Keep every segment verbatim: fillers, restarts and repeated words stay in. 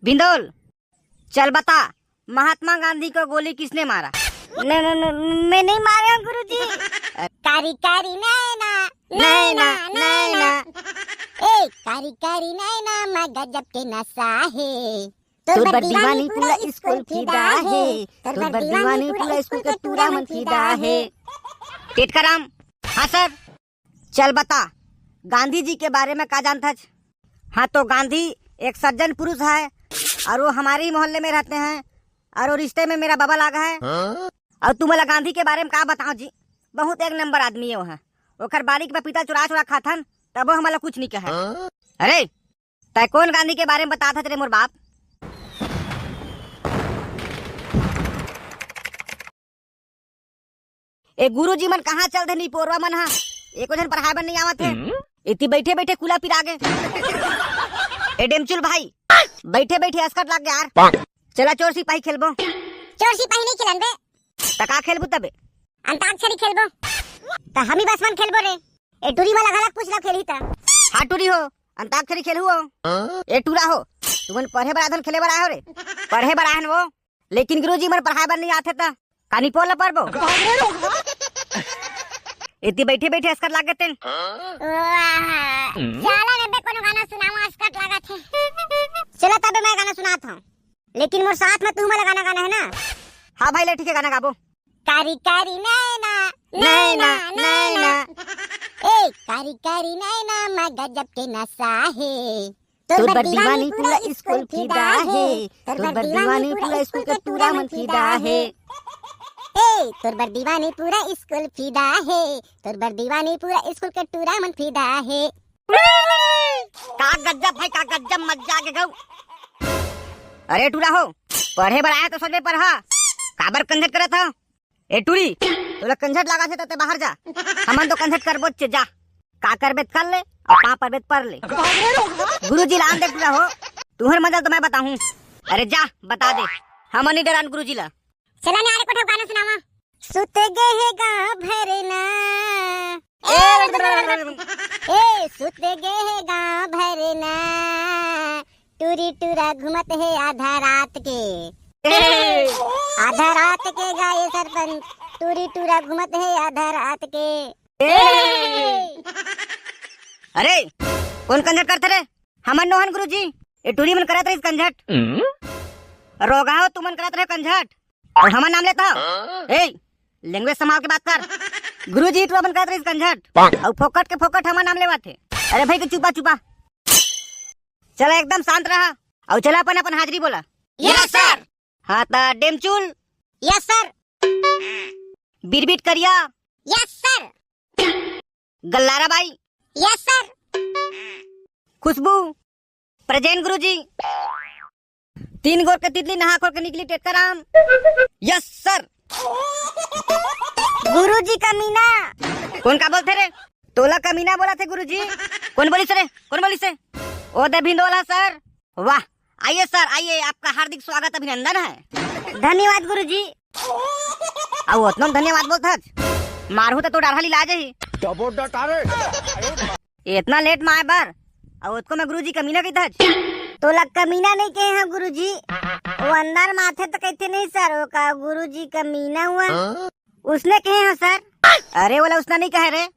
भिंदोल, चल बता, महात्मा गांधी को गोली किसने मारा? न, न, न, मैं नहीं मारे हूँ गुरुजी। कारी कारी नैना, नैना, नैना। ए, कारी कारी नैना मा गजब के नशा हे। तोर बर दीवानी पूरा स्कूल फिदा हे। तोर बर दीवानी पूरा स्कूल के टूरा मन फिदा हे। टेटकाराम, हाँ सर। चल बता, गांधी जी के बारे में का जानथच? हाँ, तो गांधी एक सज्जन पुरुष है और वो हमारे ही मोहल्ले में रहते हैं और वो रिश्ते में मेरा बाबा लाग है। हाँ? और तुम ला गांधी के बारे में का बताओ जी, बहुत एक नंबर आदमी है वो है। ओकर बाड़ी के पपीता चुरा चुरा खाथन, तबो हमला कुछ नहीं कहे। हाँ? अरे, तै कौन गांधी के बारे में बतात हच रे मोर बाप? ए गुरुजी मन कहाँ चल दे निपोरवा मन हा? एको झन पढ़ाए बर नहीं आवत हे। हम्म? इति बैठे बैठे कुला पिरा गे। ए डेमचुल भाई, बैठे बैठे असकट लाग गे यार। चला चोर सिपाही खेलबो। चोर सिपाही नहीं खेलन बे। त का खेलबू तबे? अंताक्षरी खेलबो। त हम ही बस मन खेलबो रे। ए टूरी वाला घलक पूछ लो खेलही त। हाँ टूरी हो, अंताक्षरी खेलहू हो। ए टूरा हो, तुमन पढ़े बर आथन खेले बर आए हो रे? पढ़े बर आए हन वो, लेकिन गुरुजी मन पढ़ाए बर नहीं आथे त का निपोर ला पढ़बो? इति बैठे बैठे असकट लाग गे तेन। वाह, चला रे बे कोनो गाना सुनावा, असकट लागत हे। चला तबे मैं गाना सुनात हूँ, लेकिन मोर साथ में तुमन ला गाना गाना है ना? हाँ भाई ले ठीक है, गाना गाबो। कारी कारी नैना, नैना, नैना, नैना। नैना। ए, कारी कारी नैना मा गजब के नशा हे। तोर बर दीवानी पूरा स्कूल फिदा हे। तोर बर दीवानी पूरा स्कूल के टूरा मन फिदा हे। ए, तोर बर दीवानी पूरा स्कूल फिदा हे। तोर बर दीवानी पूरा स्कूल के टूरा मन फिदा हे। का गजब भाई, का गजब मजा आ गे गऊ। अरे टूरा हो, पढ़े बर आए तो सच में पढ़ा, काबर कंझट करत हा? ए टूरी, तोला कंझट लागत हे त तैं बाहर जा, हमन तो कंझट करबोच हे, जा। का करबे त कर ले, अउ का परबे त पर ले। गुरुजी ला आन दे टूरा हो, तुहर मजा तो मैं बताहूँ। अरे जा, बता दे, हमन नहीं डरान गुरुजी ला। चला ने, अरे कोठे गाना सुनावा। सुत गे हे गाँव भर ना। ए, ए, सुत गे हे गाँव भर ना। टूरी टूरा घूमत हे आधा रात के। ए। आधा रात के गा ए सरपंच, टूरी टूरा घूमत हे आधा रात के। ए। अरे, कोन कंझट करथे रे? हमन नोहन गुरुजी, ए टूरी मन करत रहिस कंझट। हम्म? रोगहा हो, तुमन करत रहे कंझट, अउ हमर नाम लेत हव। हाँ? ए, language संभाल के बात कर। गुरुजी टूरा मन करत रहिस कंझट, अउ फोकट के फोकट हमर नाम लेवत हे। अरे भाई के चुपा चुपा। चला एकदम शांत रहा, अउ चला अपन अपन हाजिरी बोला। Yes sir। हाँ त डेमचुल। Yes sir। बिरबिट करिया। Yes sir। गल्लारा बाई। Yes sir। खुशबू। Present गुरुजी। तीन गोर के तितली नहा खोर के निकली टेटकाराम। Yes sir। गुरुजी कमीना। कोन का बोलथे रे? तोला कमीना बोलथे गुरुजी। कोन बोलिस रे? कोन बोलिस रे? ओ दे भिंदोला sir। वाह, आइए sir, आइए, आपका हार्दिक स्वागत, अभिनंदन है। धन्यवाद गुरुजी। अउ ओतनो धन्यवाद बोलथस, मारहूँ त तोर डाढ़ा लिला जाही। डबो डटारे। एतना late म आए बर, अउ ओतको में गुरुजी कमीना कहिथस। तोला कमीना नहीं कहे हँव गुरुजी, वो अंदर म आथे त कहिथे नहीं sir, वो का गुरुजी कमीना हुआ। हाँ? उसने कहे हँव sir। अरे ओला उसना नहीं कहे रे,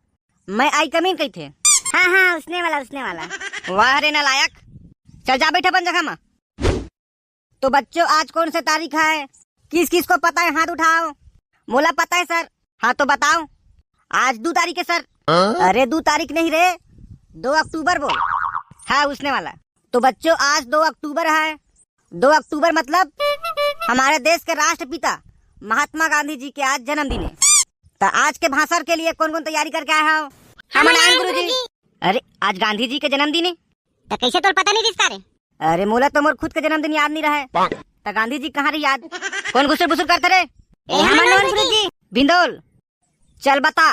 मैं आई कमीन कहिथे। हाँ, हाँ, उसने वाला, उसने वाला। वाह रे नालायक, चल जा बैठ अपन जगह म। तो बच्चों, आज कौन सा तारीख है? किस किस को पता है, हाथ उठाओ। मोला पता है sir। हाँ तो बताओ, आज दू तारीख है sir। हाँ? अरे दू तारीख नहीं रे, दो अक्टूबर बोल। हाँ, उसने वाला। तो बच्चों, आज दो अक्टूबर है। दो अक्टूबर मतलब हमारे देश के राष्ट्रपिता महात्मा गांधी जी के आज जन्मदिन है। त आज के भाषण के लिए कौन कौन तैयारी करके आए हो? हमन आए हन गुरुजी। अरे, आज गांधी जी के जन्मदिन है। त कैसे तोला पता नहीं रिहिस का रे? अरे, मोला तो मोर खुद के जन्मदिन याद नहीं रहे। त गांधी जी कहाँ रही याद? कौन घुसुर भुसुर करथे रे? ए, हमन नोहन गुरुजी। भिंदोल, चल बता,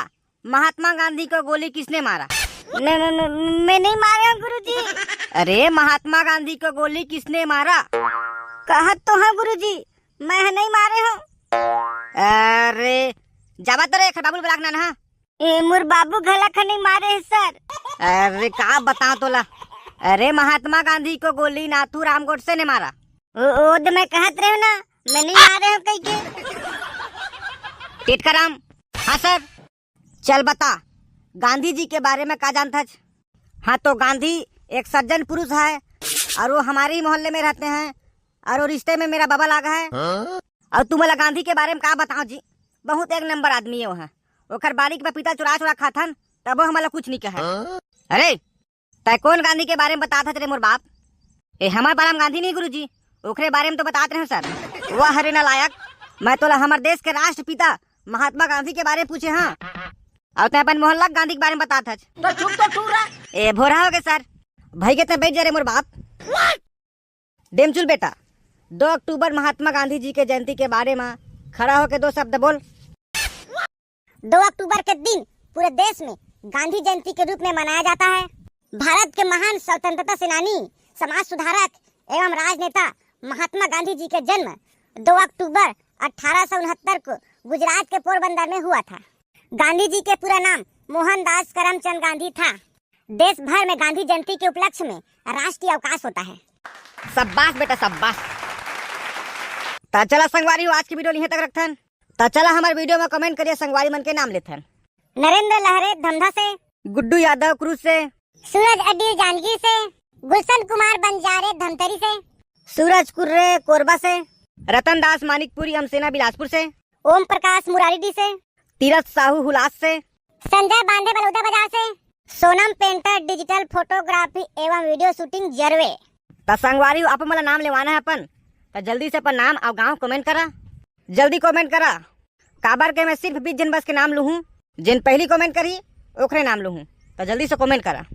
महात्मा गांधी को गोली किसने मारा? न, न, न, मैं नहीं मारे हँव गुरुजी। अरे, महात्मा गांधी को गोली किसने मारा? कहत तो हँव गुरुजी, मैं ह नहीं मारे हँव। अरे, जाबा तो रे, एखर बाबू ल बला के लान हा। ए, मोर बाबू घला ह नहीं मारे हे sir। अरे, का बताओं तोला, अरे, महात्मा गांधी को गोली नाथू राम गोडसे ने मारा। ओ, ओ तो मैं कहत रहे हूँ ना, मैं नहीं मारे हूँ कहीं के। टिटकाराम। हाँ सर। चल बता, गांधी जी के बारे में का जानत हच? हाँ, तो गांधी एक सज्जन पुरुष है और वो हमारे ही मोहल्ले में रहते हैं और वो रिश्ते में मेरा बबा लाग है। हाँ? और तू मला गांधी के बारे में का बताओ जी, बहुत एक नंबर आदमी है वो है। ओकर बाड़ी के पपीता चुरा चुरा खाथन, तबो हमला कुछ नहीं कहे। हाँ? अरे, तै कौन गांधी के बारे में बतात हच रे मोर बाप? ए, हमार परम गांधी नहीं गुरुजी, ओकरे बारे में तो बतात रहे हूँ सर। वाह रे नालायक, मैं तोला हमर देश के राष्ट्रपिता महात्मा गांधी के बारे में पूछे हाँ, और तै अपन मोहल्ला के गांधी के बारे में बतात हच। तो चुप तो टूरा। ए, भोरा हो गए सर, भाई के तै बैठ जा रे मोर बाप। डेमचुल बेटा, दो अक्टूबर महात्मा गांधी जी के जयंती के बारे में खड़ा होके दो शब्द बोल। दो अक्टूबर के दिन पूरे देश में गांधी जयंती के रूप में मनाया जाता है। भारत के महान स्वतंत्रता सेनानी, समाज सुधारक एवं राजनेता महात्मा गांधी जी के जन्म दो अक्टूबर अठारह सौ उनहत्तर को गुजरात के पोरबंदर में हुआ था। गांधी जी के पूरा नाम मोहनदास करमचंद गांधी था। देश भर में गांधी जयंती के उपलक्ष्य में राष्ट्रीय अवकाश होता है। शाबाश बेटा, शाबाश। त चला संगवारी हो, आज की वीडियो इहें तक रखथन। त चला हमारे वीडियो में कमेंट करिए, संगवारी मन के नाम लेथन। नरेंद्र लहरे धमधा से। गुड्डू यादव क्रूज से। सूरज अड्डी जांजगीर से। गुलशन कुमार बंजारे धमतरी से। सूरज कुर्रे कोरबा से। रतन दास मानिकपुरी अमसेना बिलासपुर से। ओम प्रकाश मुरारीडीह से। तीरथ साहू हुलास से। संजय बांधे बलौदा बाजार से। सोनम पेंटर डिजिटल फोटोग्राफी एवं वीडियो शूटिंग जरवे। त संगवारी हो, आप मन ला नाम लेवाना है अपन, त जल्दी से अपन नाम अउ गांव कमेंट करा, जल्दी कमेंट करा, काबर के मैं सिर्फ बीस जन बस के नाम लूहूं, जेन पहली कमेंट करही ओकरे नाम लूहूं, त जल्दी से कमेंट करा।